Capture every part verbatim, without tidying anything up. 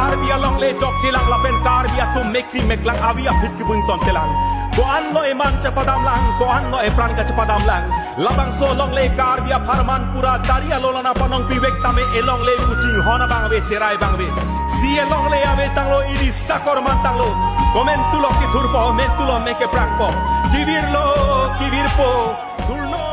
Karbi alongle jokjelang lapen Karbi atum mekri meklang avi aphi kibun tontelang. Ko-an lo eman chepadamlang, ko-an lo epran kachepadamlang. Labangso alongle Karbi apharman pura dari alo lana panong pivek tame elongle kuchinghon abang ave, cherai abang ave. Si elongle ave tanglo, ili sakor man tanglo. Ko mentulo kithurpo, mentulo mekeprangpo. Kivirlo, kivirpo, thurno.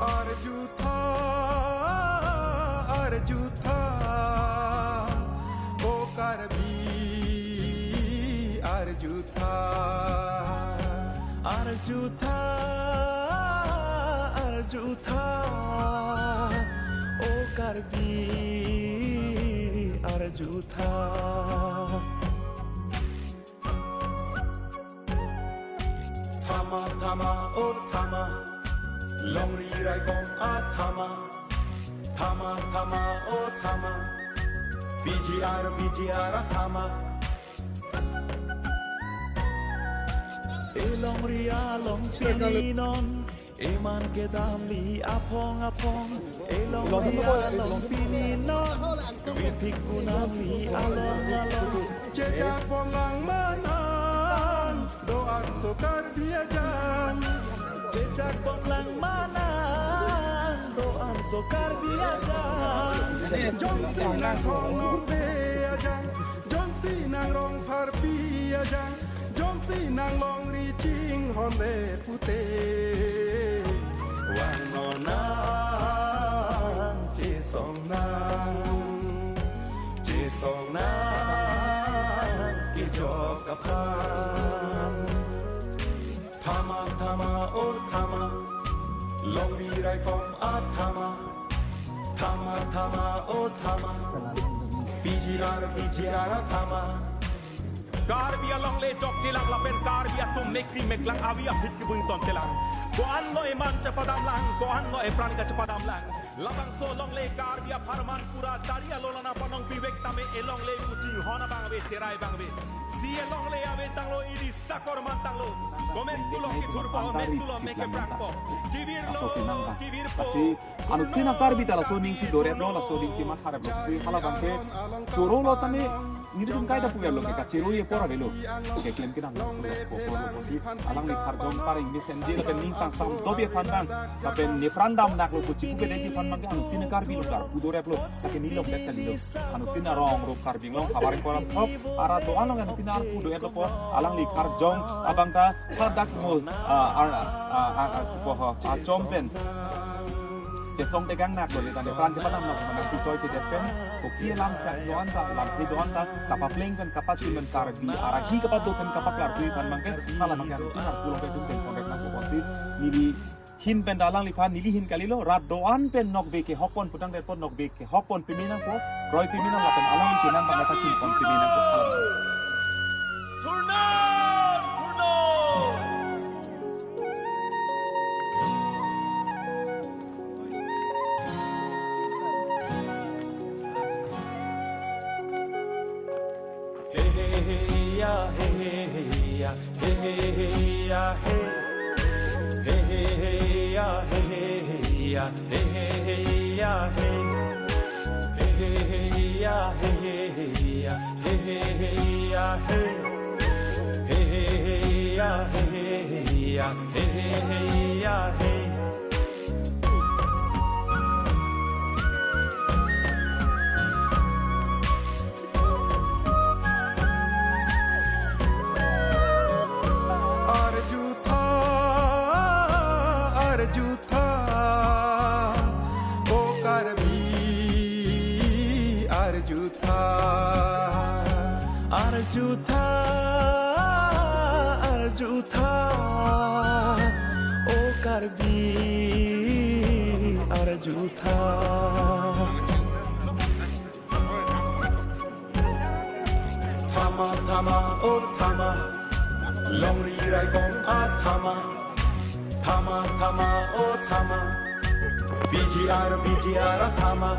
Arjutha, arjutha, o Karbi, arjutha. Arjutha, arjutha, o Karbi, arjutha. Thama, thama, o thama, longri raikom athama. Thama, thama, o thama, P G R, P G R athama. Elongri along pininon, eman kedamli aphong aphong. Elongri along pininon, bithik kunamli along along. Chechak bom lang manang, do-an so Karbi ajang. Chechak bom lang manang, do-an so Karbi ajang. Jongsi nang hong Nongve ajang, jongsi nang rong Pharpi ajang, jongsi nang longri chinghon le pute. Vang non nang, chesong nang, chesong nang, kejok aphan. Thama, thama, o thama, longri raikom athama. Thama, thama, o thama, P G R, P G R athama. Karbi alongle jokjelang lapen Karbi atum mekri meklang avi aphi kibun tontelang. Ko-an lo eman chepadamlang, ko-an lo epran kachepadamlang. Labangso alongle Karbi apharman pura dari alo lana panong pivek tame elongle kuchinghon abang ave, cherai abang ave. Si elongle ave tanglo, ili sakor man tanglo. Ko mentulo kithurpo, mentulo mekeprangpo. Kivirlo, kivirpo. Lasi anuttin a-Karbi ta laso aning si doreplo, laso aning si mathareplo. Si hala abangke chorolo tame nelitum kaita puverlo ke, kachoroi apor avelo. Keklem kedam lo, lo, lo, lo, lo, si alangli kharjong pareng mesenji lapen ning tangsam dobi aphan abang, lapen nepran damnaklo pu chipu kedesi aphan abangke anuttin a-Karbi lo, karpu doreplo. Lake neli longdet kalilo. Anuttin arong ro Karbi Anglong havar ingkoi ra thok arat do-an along anuttin arpu do-etlo apot, alangli kharjong abang ta hadak mo, ah, ar, ah, ah, ah, ah, chupo ho, ah, chom pen chesong tegang nak lo, le tane pran chepadam nak, mana tu choi chedet pen, kopi lam chak do-an ta, lam ke do-an ta, kapapleng pen, kapachim pen, Karbi araki kapado pen, kapaklarpui aphan abangke, hala abangke anuttin arpu alongke tum pen konrek nangpo pusi, neli hin pen ta alangliphan, neli hin kalilo, rat do-an pen nokbe kehok pon putangdet apot, nokbe kehok pon peme nangpo, kroi peme nang lapen alangli kenang abang ta chin pon peme nangpo. Thurnon, thurnon. Hey, hey, hey, ya, hey, hey, hey, ya. Hey, hey, hey, ya, hey. Hey, hey, hey, ya, hey, hey, hey, ya. Hey, hey, hey, ya, hey. Hey, hey, hey, ya, hey, hey, hey, ya. Hey, hey, hey, ya, hey. Hey, hey, hey, ya, hey, hey, hey, ya. Hey, hey, hey, ya, hey. Arjutha, arjutha, o Karbi, arjutha. Arjutha, arjutha, O Karbi, arjutha. Thama, thama, O thama, longri raikom athama. Thama, thama, O thama, P G R, P G R athama.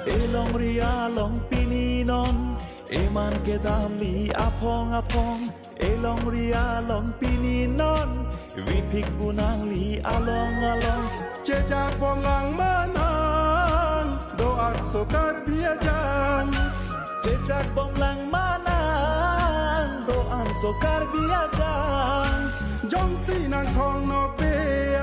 Elongri along pini non, eman kedamli aphong aphong. Elongri along pini non, vipik bunangli along along. Chechak bomlang manang, do-an so Karbi ajang. Chechak bomlang manang, do-an so Karbi ajang. Jongsi nang thong nokbe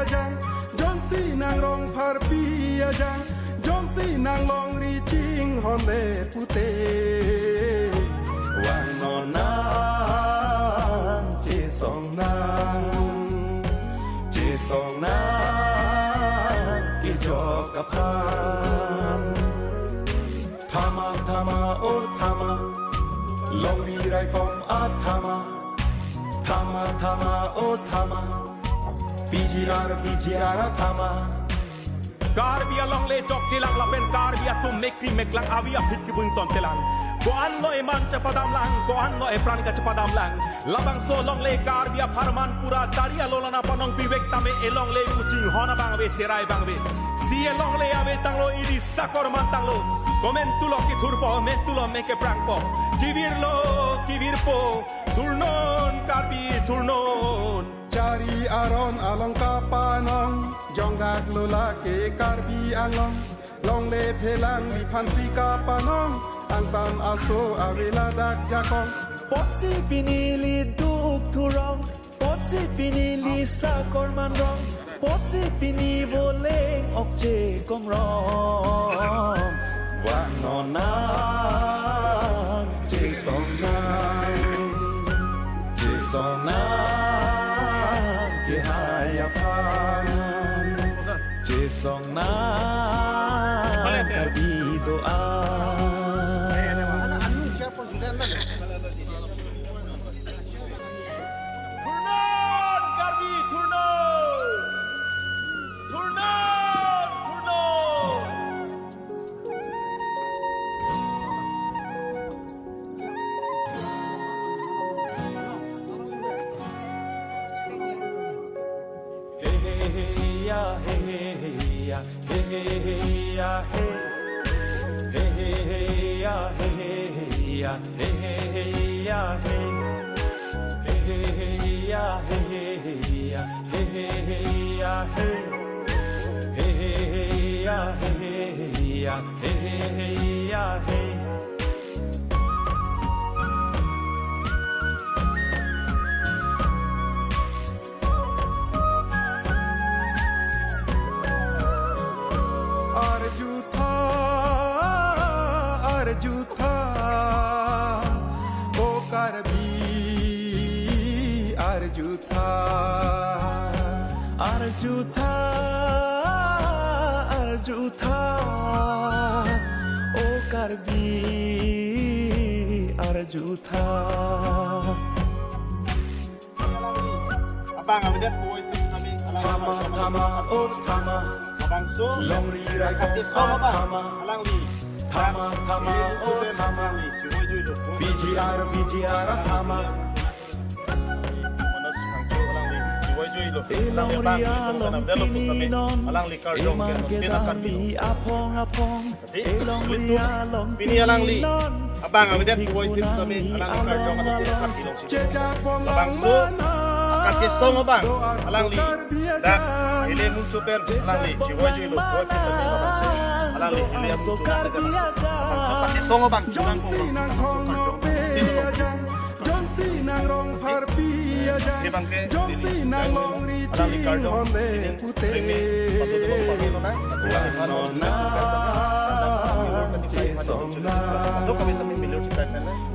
ajang, jongsi nang rong pharpi ajang, jongsi nang longri chinghon le pute. Vang non nang, chesong nang, chesong nang, kejok aphan. Thama, thama, O thama, longri raikom athama. Thama, thama, O thama, P G R, P G R athama. Karbi alongle chokche lang lapen Karbi atum mekri meklang avi aphi kibung tonte lang. Ko-an lo eman chepadam lang, ko-an lo epran kachepadam lang. Labangso alongle Karbi apharman pura chari alo lana panong pivek tame elongle kuchinghon abang ave, cherai abang ave. Si elongle ave tanglo, ili sakor man tanglo. Komentulo kithurpo, mentulo mekeprangpo. Kivirlo, kivirpo, thurnon Karbi, thurnon. Chari aron along kapanong, jongdak lo lake Karbi Anglong. Longle phelang liphan si kapanong, angtan aso ave ladak jakong. Potsi pini li duk thurong, potsi pini li sakor manrong, potsi pini voleng okche kongrong. Vang non nang, chesong nang, chesong nang, kehai aphan. Chesong nang, Karbi do-an. Thurnon, Karbi, thurnon! Thurnon, thurnon! Hey, hey, hey, ya, hey, hey, hey, ya, hey, hey, hey, ya, hey. Hey, hey, hey, ya, hey, hey, hey, ya, hey, hey, hey, ya, hey. Hey, hey, hey, ya, hey, hey, hey, ya, hey, hey, hey, ya, hey. Hey, hey, hey, ya, hey, hey, hey, ya, hey, hey, hey, ya, hey. Arjutha, arjutha, O Karbi, arjutha. Arjutha, arjutha, O Karbi, arjutha. Abang avedet puvoiphit sitame alang. Thama, thama, O thama, labangso longri raikom kachesong abang athama. Alangli. Thama, thama, O thama, alangli chivoijuilo. P G R, P G R athama. Manoj Phangcho alangli chivoijuilo. Alangli abang avedet pusitame alangli karjong ke non tina karbi. Aphong aphong. Si, ilitum pini alangli abang avedet puvoiphit sitame alangli karjong atum tina karbi longsi. Labangso kachesong abang alangli dak ili mucho pen alangli chivoijuilo, puvoiphit sitame labangso alangli ili mucho pen labangso kachesong abang chunang ko labangso karjong atum tina karbi. Jongsi nang rong pharpi ajang, jongsi nang longri chinghon le pute. Vang non nang, chesong nang,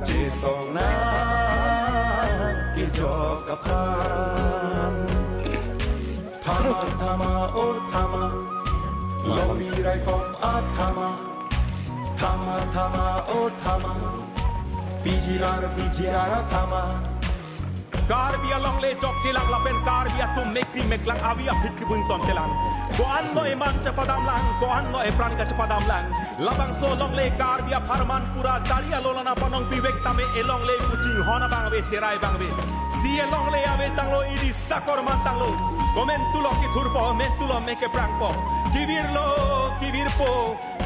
chesong nang, kejok aphan. Thama, thama, O thama, longri raikom athama. Thama thama o thama, pijirar pijirar thama. Karbi alongle jokjelak lapen Karbi atum mekri meklang avi aphi kibun tontelang. Ko-an lo eman chepadamlang, ko-an lo epran kachepadamlang. Labangso longle Karbi apharman pura jari alolan aphan ongpivek tame elongle kuchinghon abangve cherai abangve. Si elongle ave tanglo, ili sakorman tanglo. Komentulo kithurpo, mentulo mekeprangpo. Kivirlo, kivirpo.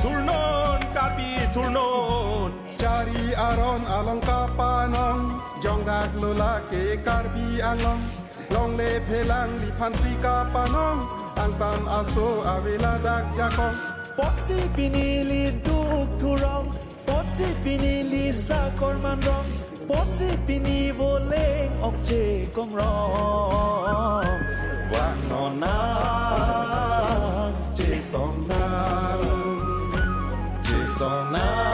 Thurnon Karbi thurnon. Jari aron along kapanong, jongdak lula ke Karbi Anglong. Longle phelang liphan si kapanong, angtan aso ave ladak jakong. Potsi pini liduk thurong, potsi pini li sakorman rong, potsi pini voleng okche kongrong. Wah nona, chesong nang, chesong nang.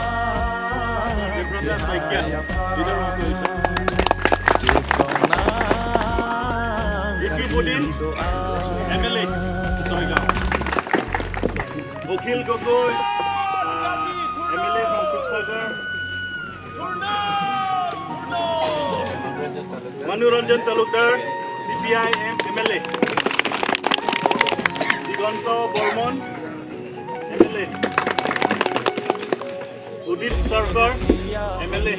Debrata Saikia, leader of opposition. Chesong nang. Ricky Bodin, M L A, Soigaon. Akhil Gogoi, uh, M L A from Sibsagar. Manu Ranjan Talukdar, C P I M M L A. Diganta Barman, M L A. Udit Sarkar, M L A.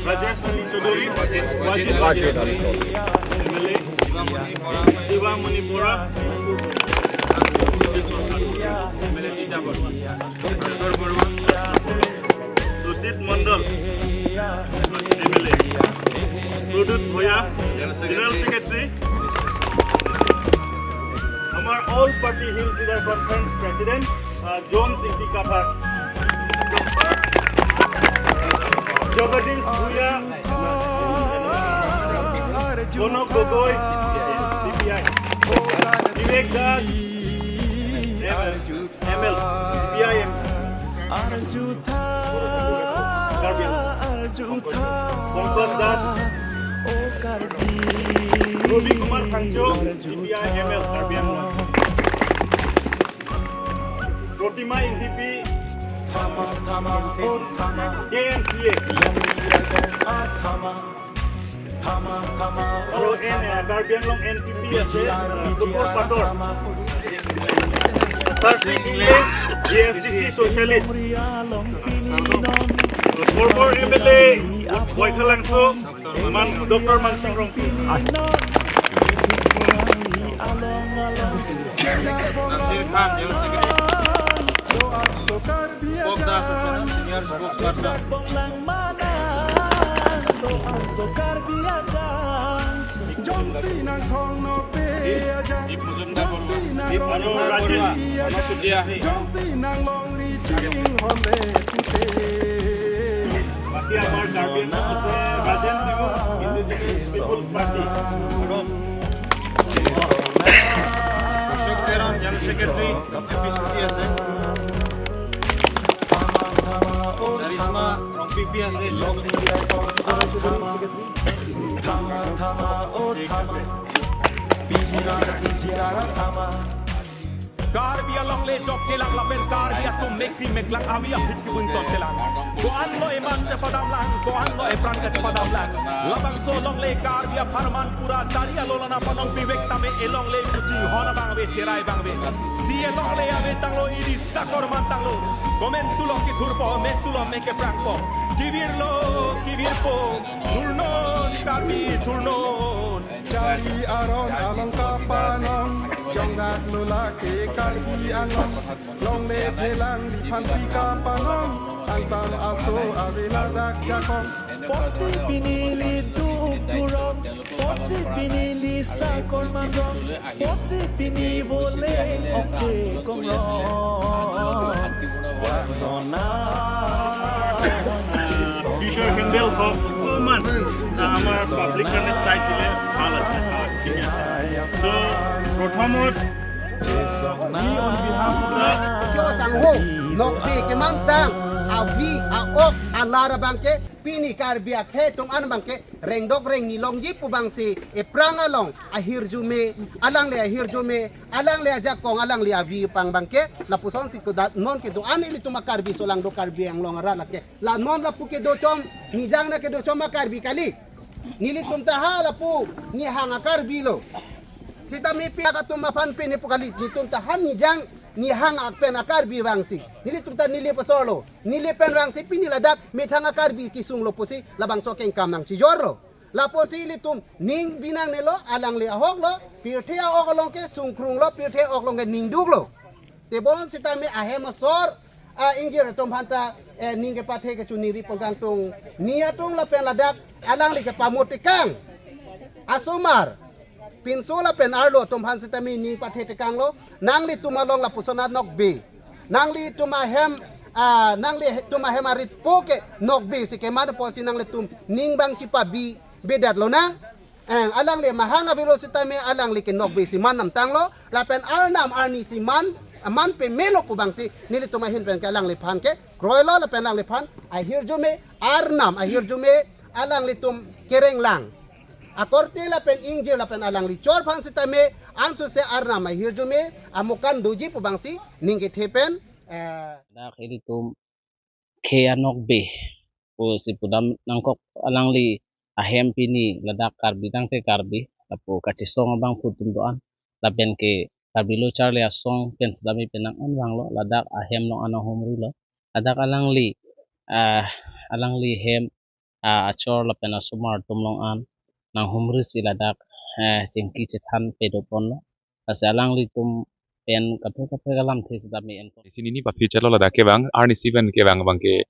Rajesh Ali Chaudhary, Wajid Wajid, M L A. Shiva Muni Bora, M L A Titagarh. Bhaskar Barman. Tusit Mondal, M L A. Pradyut Bhoya, General Secretary. Our All Party Hills Leader Conference President, uh, John Singti Kathar. Jagadish Bhuya, Gonok Gogoi, C P I. Vivek Das, M L, C P I M. Arjutha, Karbi Anglong. Arjutha. Pankaj Das. O Karbi. Ravi Kumar Phangcho, C P I M L, Karbi Anglong. Protima Ingtipi, Thama thama o thama, K M C A. Yang yang a thama. Thama thama o Aro N, thama, uh, Karbi Anglong N P P ase, uh, Lupur Pator. Sarsi Ingle, A S D C Socialist. Former M L A, Baithalangso, Man, Doctor Mansing Rongpi. Nasir Khan, General Secretary. Pok Das ase, Senior Spokesperson. Jongsi nang thong no pe ajang. Jongsi nang Anu long Rajiv, ri ajang. Jongsi nang long ri ching hon le pute. বাকী আমাৰ কাৰ্বি আংলং আছে Rajen Tingu, Indigenous People's Party। Ashok Teron, General Secretary, A P C C আছে। কাৰিশ্মা ৰংপিপি আছে। ঠিক আছে। Karbi alongle jokjelak lapen Karbi atum mekri meklang avi aphi kibun tontelang. Ko-an lo eman chepadamlang, ko-an lo epran kachepadamlang. Labangso longle Karbi apharman pura jari alolan aphan ongpivek tame elongle kuchinghon abangve cherai abangve. Si elongle ave tanglo, ili sakorman tanglo. Komentulo kithurpo, mentulo mekeprangpo. Kivirlo, kivirpo. Thurnon Karbi thurnon. Jari aron along kapanong, jongdak lula ke Karbi Anglong. Longle phelang liphan si kapanong, angtan aso ave ladak jakong. Potsi pini liduk thurong, potsi pini li sakorman rong, potsi pini voleng okche kongrong. Twitter handle হওক, অকণমান, আহ, আমাৰ পাব্লিক কাৰণে চাই দিলে ভাল আছে, আহ, ঠিক আছে। So, প্ৰথমত, we on behalf of the Cho sang ho, nok pe kemang tang. avi, a-ok, alar abangke, pini Karbi akhei atum an abangke, rengdok rengni longji pu abangsi, ephrang along, ahirjume, alangli ahirjume, alangli ajakong, alangli avi aphan abangke, lapuson si kudat, non kedo-an ilitum a-Karbi aso lang do Karbi Anglong arat lake. La non lapu kedochom, nijang na kedochom a-Karbi kali. Nelitum ta ha lapu nihang a-Karbi lo. Sitame pi akatum aphan pini pu kali, nelitum ta ha nijang nihang ak pen a-Karbi vangsi. Nelitum ta neli pasor lo. Neli pen vangsi pini ladak methang a-Karbi kesung lo pusi labangso kengkam nangchijor lo. Lapusi ilitum ning binong nelo, alangli ahok lo, pirthe a-ok along ke sungkrung lo, pirthe a-ok along ke ningduk lo. Tebon sitame ahem asor, a, ingjir atum aphan ta, eh, ning kepathe kechuniri pon kangtung. Ni atum lapen ladak alangli kepamut tekang. Asomar. Pinso lapen arlo atum aphan sitame ning pathe tekang lo. Nanglitum along lapuson a-nokbe. Nanglitum ahem, a, nanglitum ahem arit po ke nokbe si keman apotsi nanglitum ning abang chipabi bedat lonang. Eng, alangli mahang avelo sitame alangli ke nokbe si man namtang lo, lapen arnam arni si man, man peme lo pu abangsi, nelitum ahin pen ke alangliphan ke, kroi lo lapen alangliphan, ahirjume, arnam ahirjume, alanglitum kereng lang. Akorte lapen ingjir lapen alangli chor aphan sitame, ansose arnam ahirjume, amukan doji pu abangsi, ning kethe pen, eh, Dak ilitum khei a-nokbe pusi pudam nangkok, alangli ahem pini ladak Karbi tangte Karbi, lapu kachesong abangphu atum do-an, lapen ke Karbi Lo Charli Asong pen sitame penang an vanglo, ladak ahem along an nanghumri lo, ladak alangli, ah, alangli hem, ah, achor lapen asomar atum along an nanghumri si ladak, eh, chingki chethan pado ponlo. Lasi alanglitum pen kaprek kaprek alamthe sitame en. Isi nini paphichat lo ladak kevang, arnisi pen kevang abangke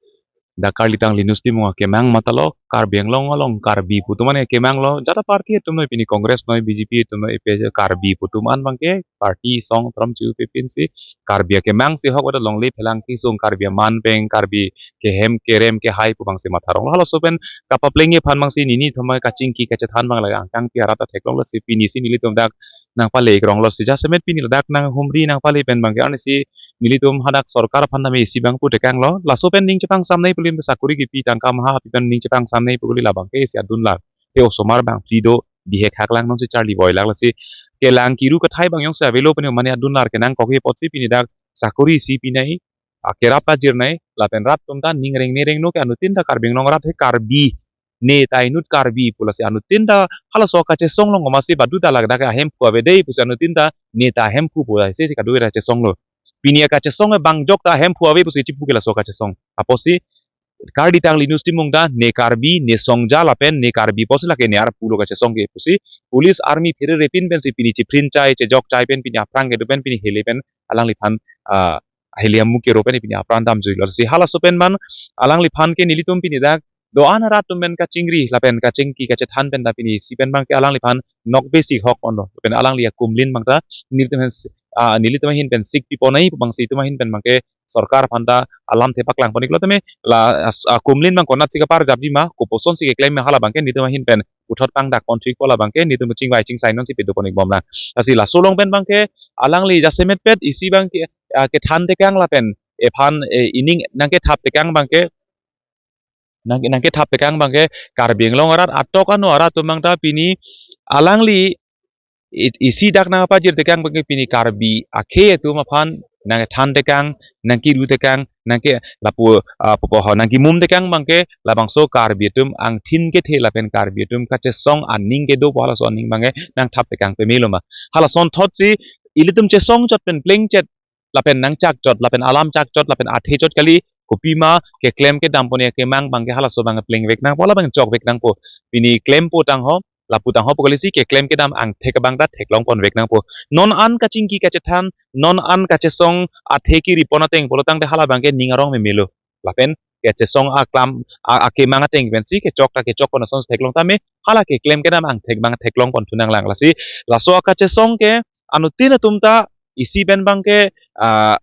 dak Karli Tangli News Timung akemang matha lo, Karbi Anglong along Karbi pu atum an kemang lo, jata party atum noi, pini Congress noi, B J P atum noi, ipe Karbi pu atum an abangke party song tram chu pepin si Karbi akemang si ahok pada longle phelang kesung, Karbi aman pen, Karbi kehem kerem kehai pu abangsi matha rong lo. Halaso pen kapaplengji aphan abangsi nelitum kachingki kachethan abang ladak angkang pi arat ta theklong lo si pini si nelitum dak nangpale rong lo si jasemet pini ladak nanghumri nangpale pen abangke arnisi nelitum hadak sorkar aphan tame isi abang pu tekang lo. Laso pen ning chepangsam nangji pu alim sakori kipi, tangka maha pi pen ning chepangsam nangji pu kali, labangke isi adun lang. Te osomar abang phli do, bihek hak lang, non si charli boi lang, lasi kelang kiru kethai abang jongsi avelo pen mane adun lar kenangkok he apotsi pini dak sakori isi pinoi, akerap ta jirnoi, lapen rat atum ta ning rengne rengno ke anuttin ta Karbi Anglong arat he Karbi, ne ta inut Karbi pu, lasi anuttin ta halaso kachesong along komatsi badu ta ladak ahemphu ave dei pusi anuttin ta ne ta ahemphu pu, lasi si kadokave ta chesong lo. Pini akachesong abang jok ta ahemphu ave pusi chipu ke laso kachesong. Apotsi Karli Tangli News Timung ta ne Karbi, ne songja lapen ne Karbi pusi lake ne arpu lo kachesong ke pusi police army phere repin pensi pini chiprin chai, chejok chai pen pini aphrang kedo pen pini hele pen alangliphan, ah, hele amu kero pen pini apran damjui lo. Si halaso pen man alangliphan ke nelitum pini dak do-an arat atum pen kachingri lapen kachingki kachethan pen ta pini isi pen abangke alangliphan nokbe si hok on lo. Pen alangli akumlin abang ta nelitum hen, ah, nelitum ahin pen sik piponoi pu abangsi itum ahin pen abangke sorkar aphan ta alamthe paklang pon-iklo tame la as-, akumlin abang konatsi kaparjapji ma, kopuson si keklem ma, hala abangke nelitum ahin pen puthot pangdak pon thu-ikpo, labangke nelitum chingvai chingsai non si pado pon-ik bom lang. Lasi laso along pen abangke alangli jasemet pet isi abangke, ah, kethan tekang lapen ephan, eh, ining nangkethap tekang abangke nang, nangkethap tekang abangke Karbi Anglong arat atok ano arat atum abang ta pini alangli it-, isi dak nangpajir tekang abangke pini Karbi akhei atum aphan nangthan tekang, nangkiru tekang, nangke lapu, ah, pupo ho, nangkimum tekang abangke labangso Karbi atum angthin kethe lapen Karbi atum kachesong aning kedo pu halaso aning abangke nangthap tekang peme lo ma. Halason thotsi ilitum chesong chot pen plengchet lapen nangchak chot, lapen alam chak chot, lapen athe chot kali, kopima keklem kedam pon akemang abangke halaso abang plengvek nangpo, labang chokvek nangpo. Pini klempo tangho, lapu tangho pu kali si keklem kedam angthek abang ta theklong ponvek nangpo. Non an kachingki kachethan, non an kachesong athe kiri pon ateng pulo tangte hala abangke ning arong meme lo. Lapen kachesong aklam, a-, akemang ateng pensi kechok ta kechok pon ason theklong tame, hala keklem kedam angthek abang theklong pon thu nanglang. Lasi laso akachesong ke anuttin atum ta isi pen abangke, ah,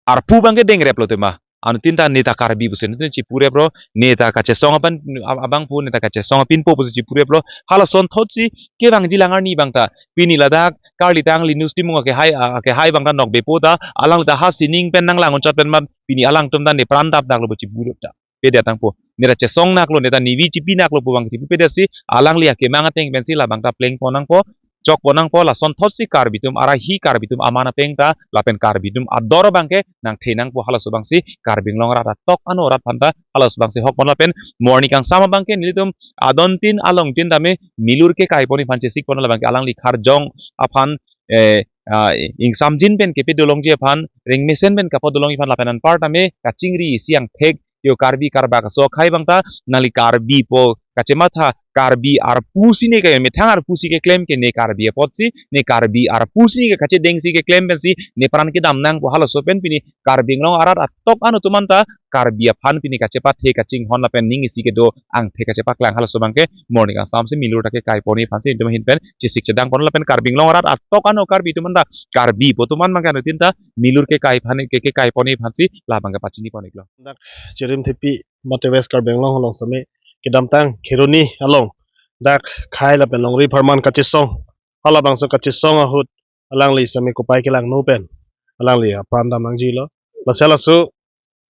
arpu abangke dengrep lo tema. Anuttin ta neta Karbi pusi anuttin chipureplo, neta kachesong aban ab- abangphu, neta kachesong apinpo pusi chipureplo. Halason thotsi kevangji lang arni abang ta pini ladak karli tangli news timung akehai, akehai abang ta nokbepo ta, alangli ta ha sining pen nanglang unchot pen ma pini alangtum ta nepran dapdaklo pu chipu ta pede tangpo. Neta chesong naklo, neta nivi chipi naklo pu abang chipu pedetsi alangli akemang ateng pensi labang ta plengpon nangpo, chokpon nangpo. Lason thotsi Karbi atum arahi, Karbi atum aman apeng ta lapen Karbi atum ador abangke nangthe nangpo. Halaso abangsi Karbi Anglong arat atok ano arat aphan ta halaso abangsi hokpon lapen morning kangsam abangke nelitum adontin alongtin tame milur ke kaipon aphan chesikpon labangke alangli karjong aphan, eh, ah, ingsamjin pen kepi dolongji aphan, rengmesen pen kapo dolongji aphan lapen anpar tame kachingri isi angthek yo Karbi Karbak aso akhai abang ta nangli Karbipo kachematha, Karbi arpu si ne kayo, methang arpu si keklem ke ne Karbi apotsi, ne Karbi arpu si ne ke kachedengsi keklem pensi nepran kedam nangpo. Halaso pen pini Karbi Anglong arat atok ano atum anta Karbi aphan pini kachepathe kachinghon lapen ning isi kedo angthek kachepaklang. Halaso abangke morning kangsam si milur ta ke kaipon aphansi itum ahin pen chesik chedangpon lapen Karbi Anglong arat atok ano Karbi atum anta Karbipo atum an abangke anuttin ta milur ke kaipon ke, ke kaipon aphansi labangke pachinipon iklo. Dak Chirim Thepi mate West Karbi Anglong along same kedamtang Kheroni along dak khei lapen longri apharman kachesong, halabangso kachesong ahut alangli same kopai kelangno pen alangli apran dam nangjilo. Lasi halaso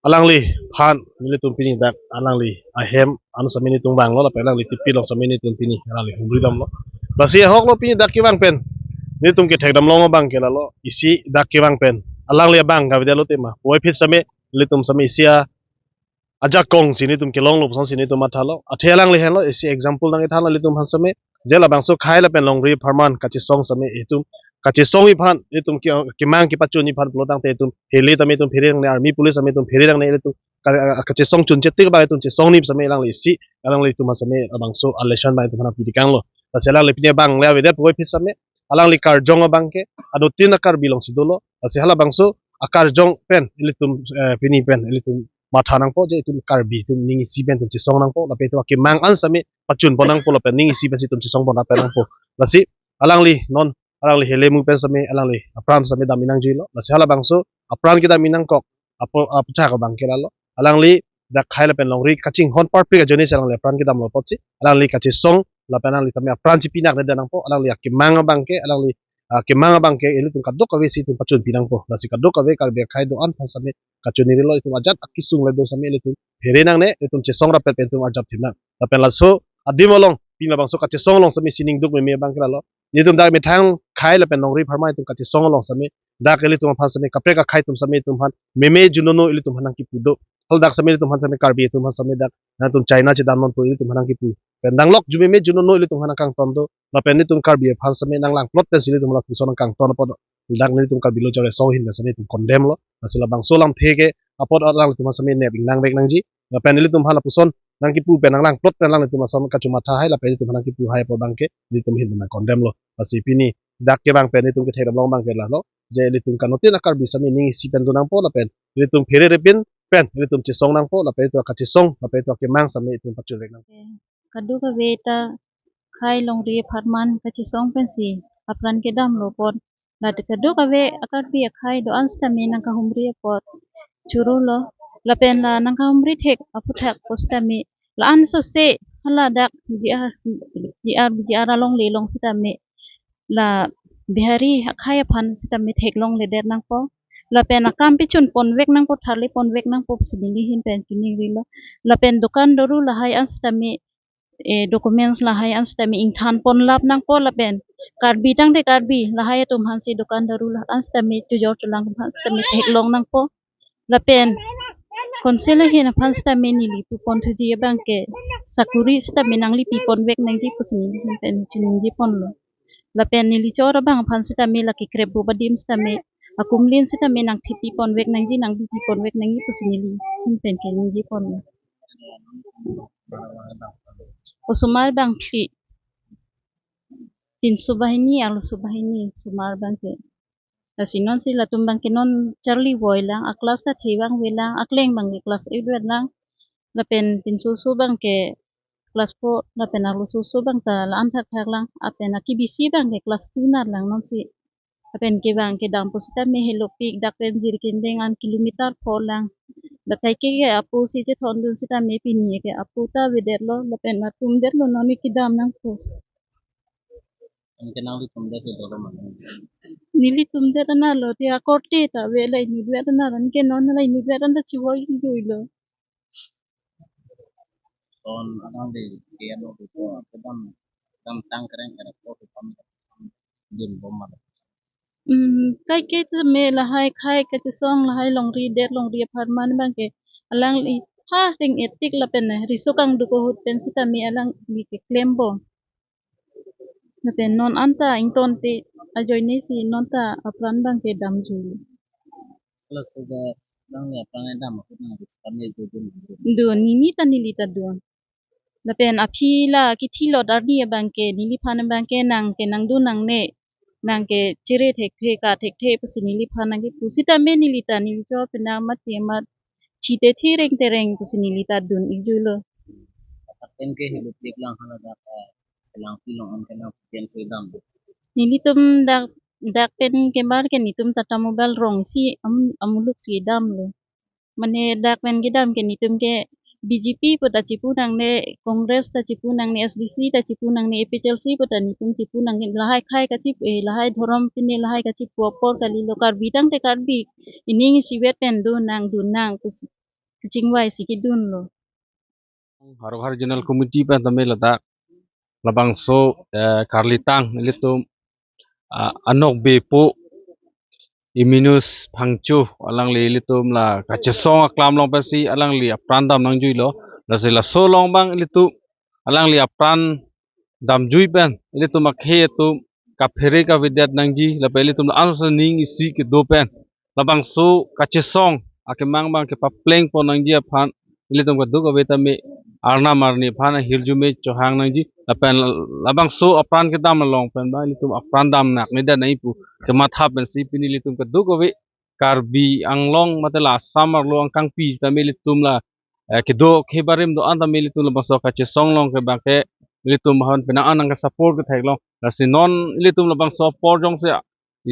alangliphan nelitum pini dak alangli ahem an same nelitum vanglo lapen alangli tipi along same nelitum pini alangli humri damlo. Lasi ahoklo pini dak kevang pen nelitum kethekdam long abangke lalo, isi dak kevang pen alangli abang kavedetlo tema puvoiphit same nelitum same isi a ajakong si nelitum kelonglo puson si nelitum mathalo. Athe alangli henlo, isi example nangkethanlo nelitum aphan same. Je labangso khei lapen longri apharman kachesong same itum kachesong aphan itum ke, kemang kepachun aphan pulo tangte itum hele tame itum phere nangne, army police tame itum phere nangne, itum ka- kachesong chunche tik abang itum chesong ni same alangli isi alanglitum same labangso election abang itum aphan pidikanglo. Lasi alangli pini abang le avedet puvoiphit same alangli karjong abangke anuttin a Karbi alongsi dolo. Lasi halabangso akarjong pen ilitum, eh, pini pen ilitum matha nangpo, je itum Karbi atum ning isi pen itum chesong nangpo lapen itum akemang an same pachunpon nangpo lapen ning isi pensi itum chesongpon lapen nangpo. Lasi alangli non alangli hele mu pen same alangli apran same dam-i nangjilo. Lasi halabangso apran kedam-i nangkok apo aputhak abangke lalo, alangli dak khei lapen longri kachinghon parpik ajoine si alangli apran kedamlo apotsi alangli kachesong lapen alangli tame apran chipi naknedet nangpo. Alangli akemang abangke alangli, ah, kemang abangke ilitum kadokave si itum pachunpi nangpo. Lasi kadokave Karbi akhei do-an aphan same kachonirilo, itum ajat akisung le do same ilitum phere nangne, itum chesong rapet pen itum arjap thim nang. Lapen laso adim along pini labangso kachesong along same sining duk meme abangke lalo, itum dak methang khei lapen longri apharman itum kachesong along same dak ilitum aphan same kaprek akhei atum same itum aphan meme junono ilitum aphan nangkipu do. Hal dak same ilitum aphan same Karbi atum aphan same dak nangtum China chedam nonpo ilitum aphan nangkipu pen danglok ju meme junono ilitum aphan nangkangton do. Lapen ilitum Karbi aphan same nanglangplot pensi ilitum lapuson nangkangton apot dak nelitum Karbi Lo Jore Song ahin pen same itum condemn lo. Lasi labangso lamthe ke apot alanglitum aphan same nep ingnang vek nangji. Lapen ilitum aphan lapuson nangkipu pen nanglangplot pen alanglitum ason kachomatha hai lapen ilitum aphan nangkipu hai apot abangke ilitum ahin pen nang condemn lo. Lasi pini dak kevang pen ilitum kethekdam long abangke lalo, je ilitum kanuttin a Karbi same ning isi pen do nangpo lapen ilitum phere repin pen ilitum chesong nangpo lapen itum akachesong lapen itum akemang same itum pachun vek nangpo. Kadokave ta khei longri apharman kachesong pensi apran kedamlo apot, la kadokave a Karbi akhei do-an sitame nangkahumri apot chorolo, lapen la nangkahumri thek aputhak po sitame la-an sose hala dak G R, G R, G R alongle along sitame la Bihari akhei aphan sitame theklongledet nangpo. Lapen akam pachunpon vek nangpo, tharlepon vek nangpo pusi neli ahin pen chiningrilo. Lapen dukan doru lahai an sitame, eh, documents lahai an sitame ingthanpon lap nangpo lapen Karbi tangte Karbi lahai atum aphansi dukan doru lahai an sitame chojor cholang aphan sitame theklong nangpo. Lapen council ahin aphan sitame neli pupon thuji abangke sakuri sitame nanglipipon vek nangji pusi neli ahin pen chiningjeponlo. Lapen neli chor abang aphan sitame la kekrep bup adim sitame akumlin sitame nangthipipon vek nangji, nanglipipon vek nangji pusi neli ahin pen ke ningjeponlo. Osomar abang phli, pinso banghini, arloso banghini osomar abangke. Lasi nonsi latum abangke non charli voilang, a class ta thevang velang, akleng abangke class eight vetlang. Lapen pinsoso abangke class four, lapen arlososo abang ta la-an thakthak lang, lapen akebisi abangke class two nat lang nonsi. Lapen kevang kedam pusitame helopik dak pen Jirikindeng an kilometer pho lang. Batai ke ke apo si chethondun sitame pini ke apo ta avedetlo lapen atum detlo, non ne kedam nangpo. Anke nanglitum det si dolo ma? Nelitum det anarlo, te akorte ta ave, la inutvet anar, anke non la inutvet an ta chivoi juilo. Ton anang de, de ano de ko kedam, kedam tang kereng kereng ko kedam dun bom ma. Hmm, kaike tame lahai khei kachesong, lahai longri det longri apharman abangke alangli ha ring etik lapen riso kangduk ahut pen sitame alangli keklem bom. Lapen non anta ingtonte ajoine si non ta apran abangke damjui. Laso ke nangli apran dam ahut nang riso kami dun. Dun, nini ta neli ta dun. Lapen aphi la kithilot arni abangke neliphan abangke nang ke nangdun nangne, nang ke chere thekthe ka thekthe pusi neliphan nangkepu sitame neli ta neli cho penang mati amat chite thi reng tereng pusi neli ta dun ikjuilo. Atak pen ke hilup lik lang hala dak, eh, kelang pilong an kenang pen si dam. Nelitum dak, dak pen kemar ke netum Tata Mobile rong si am-, amuluk si damlo. Mane dak pen kedam ke netum ke B J P pu ta chipu nangne, Congress ta chipu nangne, S D C ta chipu nangne, A P H L C pu ta netum chipu nangne, lahai khei kachip, eh, lahai dhorom pine lahai kachipu apor kalilo, Karbi tangte Karbi, ining isivet pen dun nang dun nang pusi kachingvai si kedunlo. Har Ghar Zonal Committee pen tame ladak labangso, eh, karlitang ilitum, ah, anokbe po Eminus Phangcho, alangli ilitum la kachesong aklam along pensi alangli apran dam nangjuilo. Lasi laso along abang ilitum alangli apran damjui pen ilitum akhei atum kaphere kavedet nangji lapen ilitum la ansa ning isi kedo pen labangso kachesong akemang abang kepapleng pon nangji aphan ilitum kadokave tame arnam arni aphan ahirjume chohang nangji lapen labangso apran kedam along pen abang ilitum apran dam nangnedet nangji pu kematha pensi pini ilitum kadokave Karbi Anglong mate la Assam arlo angkangpi tame ilitum la, eh, kedo kebarim do-an tame ilitum labangso kachesong along ke abangke ilitum ahon penang an nangkesupport ketheklong. Lasi non ilitum labangso apor jongsi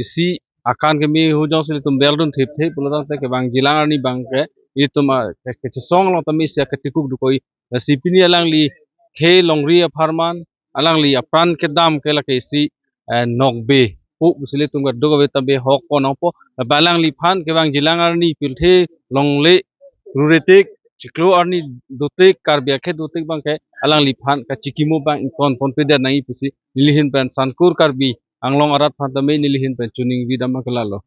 isi akan keme ahut jongsi ilitum beldun thipthip pulo tangte kevang jilang arni abangke ilitum, ah, ke-, kachesong along tame isi aketikuk dokok-i. Lasi pini alangli khei longri apharman alangli apran kedam ke lake isi, eh, nokbe po pusi ilitum kadokave tame hok pon nangpo. Lapen alangliphan kevang jilang arni pirthe longle rure tik chiklo arni dotik Karbi akhei dotik abangke alangliphan kachikimo abang ington ponpedet nangji pusi neli ahin pen Sankur Karbi Anglong arat aphan tame neli ahin pen choningri dam abangke lalo.